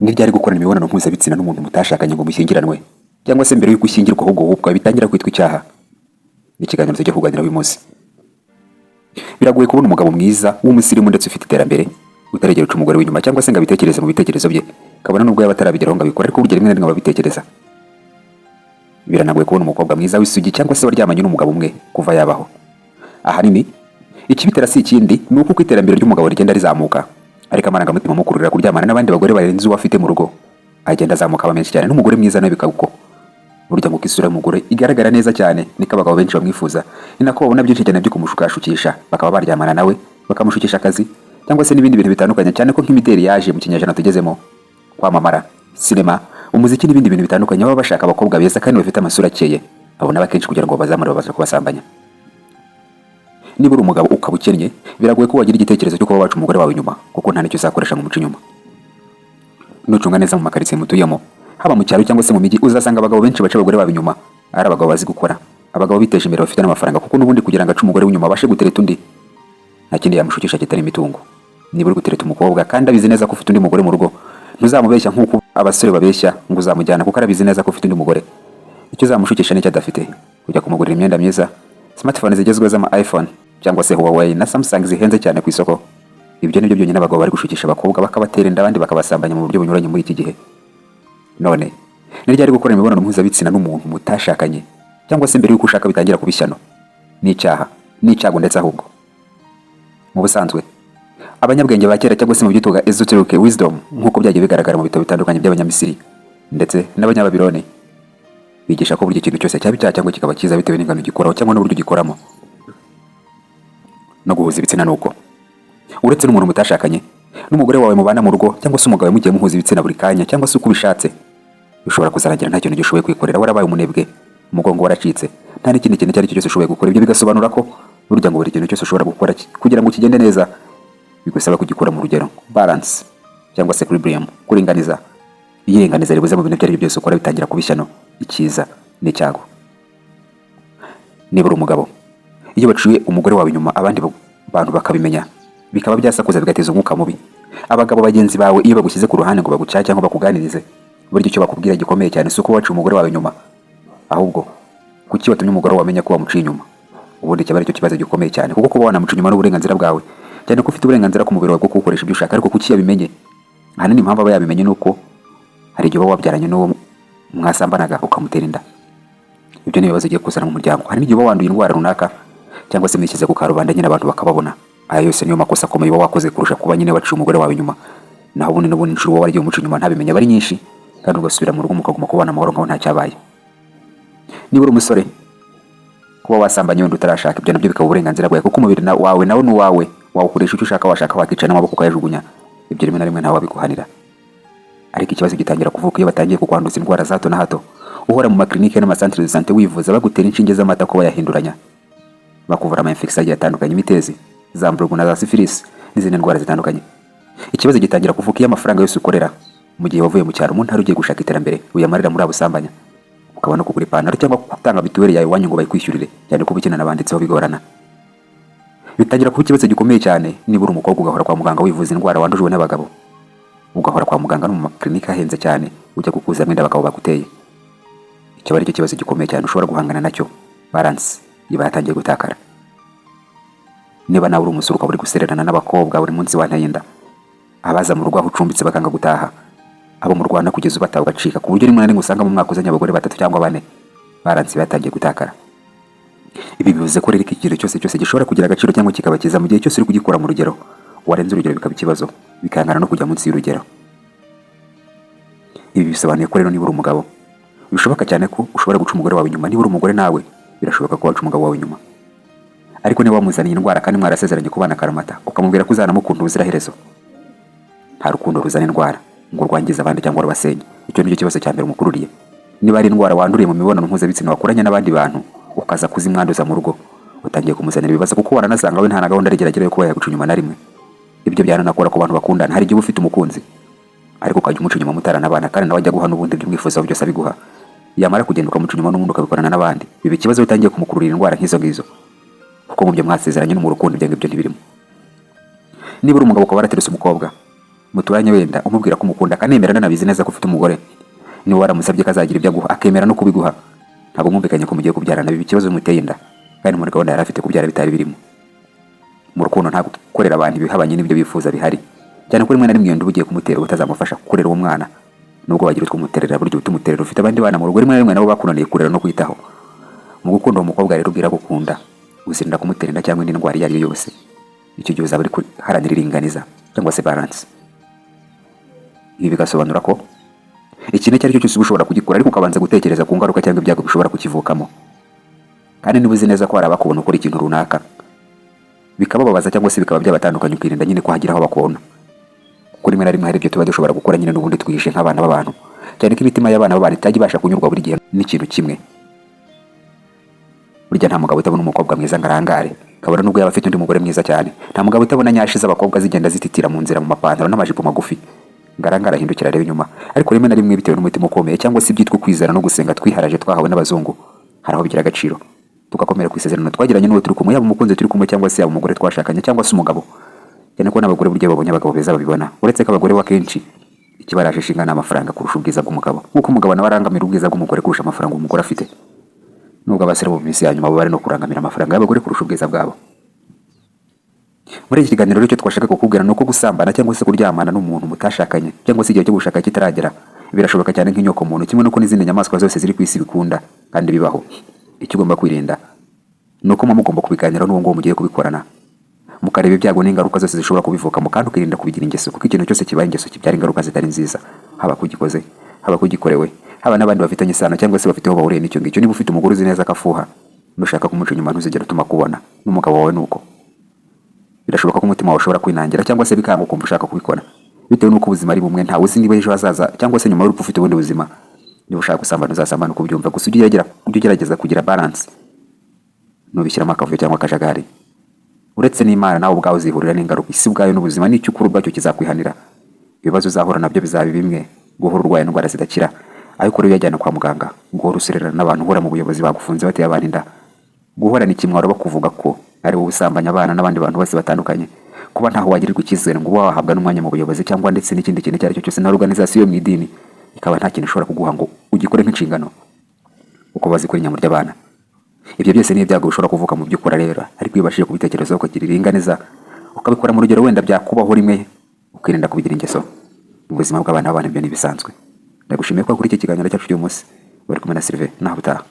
Ni ryari gukorana imibonano mpuzabitsina n'umuntu mutashakanye ngo mushyingiranwe, cyangwa se mbere y'uko ushyingirwa ahubwo wowe ubwawe bitangira kwitwa icyaha? Ni ikiganiro tujya kuganira uyu munsi. Biragoye kubona umugabo mwiza w'umusirimu ndetse ufite iterambere utaregera uca umugore w'inyuma cyangwa se ngo abitekereze mu bitekerezo bye, kabona nubwo yaba atarabigeraho ngo abikore, ariko burya rimwe na rimwe ababitekereza. Biranagoye kubona umukobwa mwiza w'isugi cyangwa se waryamanye n'umugabo umwe kuva yabaho. Ahanini ikibitera si ikindi, ni uko uko iterambere ry'umugabo rigenda rizamuka, ariko amarangamutima amukururira kuryamana n'abandi bagore barenze uwo afite mu rugo agenda azamuka aba menshi cyane. N'umugore mwiza nawe bikaba uko. Burya ngo uko isura y'umugore igaragara neza cyane, niko abagabo benshi bamwifuza, ni nako babona byinshi cyane byo kumushukashukisha, bakaba baryamana nawe, bakamushukisha akazi cyangwa se n'ibindi bintu bitandukanye, cyane ko nk'imideli yaje mu kinyejana tugezemo, kwamamara, sinema, umuziki n'ibindi bintu bitandukanye, baba bashaka abakobwa beza kandi bafite amasura akeye. Babona akenshi kugira ngo babazamure babashe kubasambanya. Niba uri umugabo ukaba ukennye, biragoye ko wagira igitekerezo cyo kuba waca umugore wawe inyuma, kuko nta n'icyo uzakoresha ngo umuce inyuma. Nucunga neza mu makaritsiye mutuyemo, haba mu cyaro cyangwa se mu mijyi, uzasanga abagabo benshi baca abagore babo inyuma ari abagabo bazi gukora, abagabo biteje imbere, bafite n'amafaranga, kuko n'ubundi kugira ngo ace umugore w'inyuma abashe gutereta undi, nta kindi yamushukisha kitari imitungo. Niba uri gutereta umukobwa kandi abizi neza ko ufite undi mugore mu rugo, ntuzamubeshya nk'uko abasore babeshya ngo uzamujyana kuko arabizi neza ko ufite undi mugore. Icyo uzamushukisha nicyo adafite: kujya kumugurira imyenda myiza, smartphone zigezweho z'ama iPhone cyangwa se Huawei na Samsung zihenze cyane ku isoko. Ibyo nibyo byonyine abagabo bari gushukisha abakobwa, bakabatera inda, abandi bakabasambanya mu buryo bunyuranye muri iki gihe. None ni ryari gukora imibonano mpuzabitsina n'umuntu mutashakanye cyangwa se mbere y'uko ushaka bitangira kuba ishyano, n'icyaha, n'icyago ndetse ahubwo? Mu busanzwe abanyabwenge ba kera, cyangwa se mu byitwaga esoteric wisdom, nk'uko byagiye bigaragara mu bitabo bitandukanye by'Abanyamisiri ndetse n'Abanyababiloni, bigisha ko buri kintu cyose cyaba icyaha cyangwa kikaba cyiza bitewe n'ingano gikoraho cyangwa n'uburyo gikoramo. No guhuza ibitsina ni uko. Uretse n'umuntu mutashakanye, n'umugore wawe mubana mu rugo cyangwa se umugabo mugiye muhuza ibitsina buri kanya cyangwa se uko ubishatse, bishobora kuzarangira nta kintu gishoboye kwikorera, warabaye umunebwe, umugongo waracitse, nta n'ikindi kintu icyo ari cyo cyose ushoboye gukora. Ibyo bigasobanura ko burya ngo buri kintu cyose ushobora gukora kugira ngo kigende neza bigusaba kugikora mu rugero, balance cyangwa se equilibrium, kuringaniza. Iyo iringaniza ribuze mu bintu ibyo ari byo byose ukora, bitangira kuba ishyano, icyiza n'icyago. Niba uri umugabo, iyo baciye umugore wawe inyuma abandi bantu bakabimenya, bikaba byasakuza, bigateza umwuka mubi, abagabo bagenzi bawe iyo bagushyize ku ruhande ngo bagucyahe cyangwa bakuganirize, burya icyo bakubwira gikomeye cyane si uko waciye umugore wawe inyuma, ahubwo kuki watumye umugore wawe amenya ko wamuciye inyuma. Ubundi cyaba aricyo kibazo gikomeye cyane, kuko kuba wanamuca inyuma n'uburenganzira bwawe, cyane ko ufite uburenganzira ku mubiri wawe bwo kuwukoresha ibyo ushaka. Ariko kuki yabimenye? Ahanini impamvu aba yabimenye ni uko hari igihe uba wabyaranye n'uwo mwasambanaga ukamutera inda. Ibyo ni ibibazo ugiye kuzana mu muryango. Hari n'igihe uba wanduye indwara runaka cyangwa se mwishyize ku karubanda nyine abantu bakababona. Aya yose niyo makosa akomeye uba wakoze kurusha kuba nyine waciye umugore wawe inyuma. Naho ubundi n'ubundi inshuro uba waragiye umuca inyuma ntabimenye aba ari nyinshi, kandi ugasubira mu rugo mukaguma kubana amahoro nkaho nta cyabaye. Niba uri umusore, kuba wasambanye wenda utarashaka, ibyo nabyo bikaba uburenganzira bwawe, kuko umubiri wawe nawe ni uwawe, wawukoresha icyo ushaka, washaka wakica n'amaboko ukayajugunya. Ibyo rimwe na rimwe ntawe wabiguhanira. Ariko ikibazo gitangira kuvuka iyo batangiye kukwanduza indwara za hato na hato, uhora mu makilinike n'amasantere de santé wivuza, bagutera inshinge z'amata ko bayahinduranya, bakuvura ama infection agiye atandukanye, imitezi, za mburugu na za syphilis n'izindi ndwara zitandukanye. Ikibazo gitangira kuvuka iyo amafaranga yose ukorera mu gihe wavuye mu cyaro mu ntara ugiye gushaka iterambere uyamarira muri abo usambanya, ukabona kugura ipantaro cyangwa gutanga mituweli yawe iwanyu ngo bayikwishyurire, cyane ko ubukene nabanditseho bigorana. Bitangira kuba ikibazo gikomeye cyane niba uri umukobwa ugahora kwa muganga wivuza indwara wandujwe n'abagabo, ugahora kwa muganga no mu makilinike ahenze cyane ujya gukuzamo inda abagabo baguteye. Icyo ari cyo kibazo gikomeye cyane ushobora guhangana nacyo, balance iba yatangiye gutakara. Niba nawe uri umusore ukaba uri gusererana n'abakobwa buri munsi, wanteye inda, abaza mu rugo aho ucumbitse bakanga gutaha, abo mu Rwanda kugeza ubataha ugacika, ku buryo rimwe na rimwe usanga mu mwaka uzanye abagore batatu cyangwa bane, balance batangiye gutakara. Ibi bivuze ko rero ikintu cyose cyose gishobora kugira agaciro cyangwa kikaba cyiza mu gihe cyose uri kugikora mu rugero. Warenze urugero bikaba ikibazo, bikangana no kujya munsi y'urugero. Ibi bisobanuye ko rero niba uri umugabo, bishoboka cyane ko ushobora guca umugore wawe inyuma. Niba uri umugore nawe, birashoboka ko waca umugabo wawe inyuma. Ariko niba wamuzaniye indwara kandi mwarasezeranye kubana akaramata, ukamubwira ko uzanamukunda ubuziraherezo, nta rukundo ruzana indwara ngo rwangize abandi cyangwa rubasenye. Icyo nicyo kibazo cya mbere umukururiye. Niba ari indwara wanduriye mu mibonano mpuzabitsina wakoranye n'abandi bantu, ukaza kuzimwanduza mu rugo, utangiye kumuzanira ibibazo, kuko waranasanga we nta na gahunda arigera yo kuba yaguca inyuma na rimwe. Ibyo byananakora ku bantu bakundana. Hari igihe uba ufite umukunzi ariko ukajya umuca inyuma mutaranabana, kandi nawe ajya guha n'ubundi ibyo umwifuzaho byose abiguha, yamara kugenda ukamuca inyuma n'ubundi ukabikorana n'abandi. Biba ikibazo iyo utangiye kumukururira indwara nk'izo ngizo, kuko mu byo mwasezeranye no mu rukundo ibyo ngibyo ntibirimo. Niba uri umugabo ukaba waraterese umukobwa Muturanye wenda umubwira ko umukunda akanemera, anabizi neza ko ufite umugore. Niba waramusabye ko azagira ibyo aguha, akemera no kubiguha, ntabwo mwumvikanye ko mugiye kubyarana, biba ikibazo bimuteye inda kandi muri gahunda yari afite kubyara bitari birimo. Mu rukundo ntabwo gukorera abantu ibihabanye n'ibyo bifuza bihari, cyane ko rimwe na rimwe iyo nda uba ugiye kumutera utazamufasha kurera uwo mwana, nubwo wagira utwo umuterera. Burya utumuterera ufite abandi bana mu rugo rimwe na rimwe nabo bakunaniye kurera no kwitaho. Mu gukunda uwo mukobwa rero ubwira gukunda, uzirinda kumutera inda cyangwa indi ndwara iyo ari yo yose. Icyo gihe uzaba uri kuharanira iringaniza cyangwa se balance. Ibi bigasobanura ko ikintu icyo ari cyo cyose uba ushobora kugikora, ariko ukabanza gutekereza ku ngaruka cyangwa ibyago bishobora kukivukamo. Kandi niba uzi neza ko hari abakubona ukora ikintu runaka bikabababaza cyangwa se bikaba byabatandukanya, ukirinda nyine ko hagira aho bakubona, kuko rimwe na rimwe hari ibyo tuba dushobora gukora nyine n'ubundi twihishe nk'abana b'abantu, cyane ko imitima y'abana b'abantu itajya ibasha kunyurwa buri gihe n'ikintu kimwe. Burya nta mugabo utabona umukobwa mwiza ngo arangare, kabone nubwo yaba afite undi mugore mwiza cyane. Nta mugabo utabona nyashi z'abakobwa zigenda zititira mu nzira mu mapantaro n'amajipo magufi ngo arangare ahindukira arebe inyuma. Ariko rimwe na rimwe, bitewe n'umutima ukomeye cyangwa se ibyitwa kwizera no gusenga twiharaje twahawe n'abazungu, hari aho bigira agaciro, tugakomera ku isezerano twagiranye n'uwo turi kumwe, yaba umukunzi turi kumwe cyangwa se yaba umugore twashakanye cyangwa se umugabo, cyane ko n'abagore burya babonye abagabo beza babibona, uretse ko abagore bo akenshi ikibaraje ishinga ni amafaranga kurusha ubwiza bw'umugabo, nk'uko umugabo nawe arangamira ubwiza bw'umugore kurusha amafaranga umugore afite, nubwo abasore bo mu minsi ya nyuma bo bari no kurangamira amafaranga y'abagore kurusha ubwiza bwabo. Muri iki kiganiro rero, icyo twashaka kukubwira ni uko gusambana cyangwa se kuryamana n'umuntu mutashakanye cyangwa se igihe cyo gushaka kitaragera birashoboka cyane nk'inyoko muntu, kimwe n'uko n'izindi nyamaswa zose ziri ku isi bikunda kandi bibaho. Icyo ugomba kwirinda ni uko muba mugomba kubiganiraho n'uwo nguwo mugiye kubikorana, mukareba ibyago n'ingaruka zose zishobora kubivukamo, kandi ukirinda kubigira ingeso, kuko ikintu cyose kibaye ingeso kibyara ingaruka zitari nziza, haba kugikoze, haba kugikorewe, haba n'abandi bafitanye isano cyangwa se bafite aho bahuriye n'icyo ngicyo. Niba ufite umugore uzi neza ko afuha, nushaka kumuca inyuma ntuzigere utuma kubona. N'umugabo wawe nuko birashoboka ko umutima wawe ushobora kwinangira cyangwa se bikanga ukumva ushaka kubikora, bitewe n'uko ubuzima ari bumwe. Ntawe uzi niba ejo hazaza cyangwa se nyuma y'urupfu ufite ubundi buzima. Niba ushaka gusambana, uzasambana uko ubyumva, gusa ujye ugerageza kugira balance, nubishyiramo akavuyo cyangwa akajagari, uretse n'Imana nawe ubwawe uzihurira n'ingaruka. Isi ubwayo n'ubuzima n'icyo ukora ubwacyo kizakwihanira. Ibibazo uzahura nabyo bizaba bimwe: guhora urwaye indwara zidakira, ayo ukora uyajyana kwa muganga, guhora usererana n'abantu, uhora mu buyobozi bagufunze bateye abana inda, guhorana ikimwaro bakuvuga ko ari wowe usambanya abana n'abandi bantu bose batandukanye, kuba ntaho wagirirwa icyizere ngo ube wahabwa n'umwanya mu buyobozi cyangwa ndetse n'ikindi kintu icyo ari cyo cyose, na organisation mu idini ikaba nta kintu ishobora kuguha ngo ugikore nk'inshingano uko bazi kuri inyama ry'abana. Ibyo byose ni ibyago bishobora kuvuka mu byo ukora rero. Ariko iyo ubashije kubitekerezaho, ukagira iringaniza, ukabikora mu rugero, wenda byakubaho rimwe, ukirinda kubigira ingeso, mu buzima bw'abana b'abantu ibyo ni ibisanzwe. Ndagushimiye ko kuri iki kiganiro cyacu cy'uyu munsi. Bari kumwe na Sylvain, naho utaha.